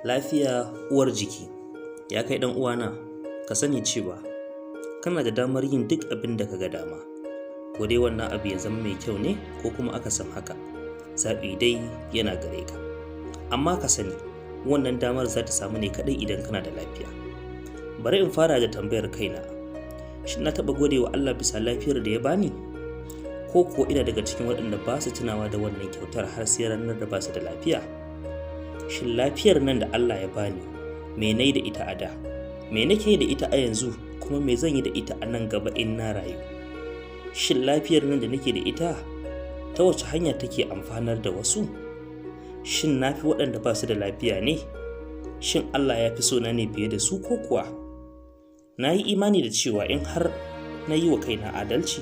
Lafiya uwar jiki. Ya kai ɗan uwana, ka sani cewa kana da damar yin duk abin da ka ga dama. Ko dai wannan abu ya zama mai kyau ne ko kuma akasin haka. Zaɓi dai yana gare ka. Amma ka sani, wannan damar za ta samu ne kaɗai idan kana da lafiya. Bari in fara da tambayar kaina. Shin na taɓa gode wa Allah bisa lafiyar da ya bani? Ko kuwa ina daga cikin waɗanda ba su tunawa da wannan kyautar har sai ranar da ba su da lafiya? Shin lafiyar nan da Allah ya bani, me nayi da ita a da? Me nake yi da ita a yanzu, kuma me zan yi da ita a nan gaba in na rayu? Shin lafiyar nan da nake da ita, ta wace hanya take amfanar da wasu? Shin na fi waɗanda ba su da lafiya ne? Shin Allah ya fi so na ne fiye da su ko kuwa? Na yi imani da cewa in har na yi wa kaina adalci,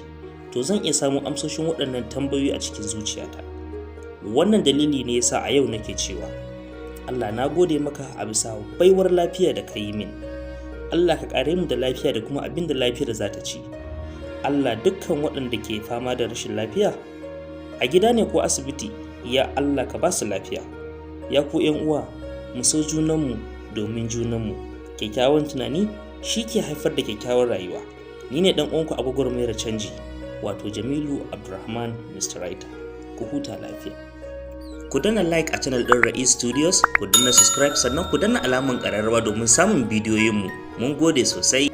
to zan iya samun amsoshin waɗannan tambayoyi a cikin zuciyata. Wannan dalili ne yasa a yau nake cewa, Allah, na gode maka a bisa baiwar lafiya da ka yi min. Allah, ka ƙare mu da lafiya da kuma abin da lafiyar za ta ci. Allah, dukkan waɗanda ke fama da rashin lafiya, a gida ne ko asibiti, ya Allah, ka ba su lafiya. Ya ku uwa, mu so junanmu domin junanmu. Kyakkyawan tunani shi ke haifar da kyakkyawar rayuwa. Ni ne ɗan uwanku a gwagwarmayar canji, wato Jamilu Abdulrahman, Mr. Writer. Ku huta lafiya. Ku danna like a channel ɗin Ra'is Studios, ku danna subscribe, sannan ku danna alamun ƙararrawa domin samun bidiyoyinmu. Mun gode sosai.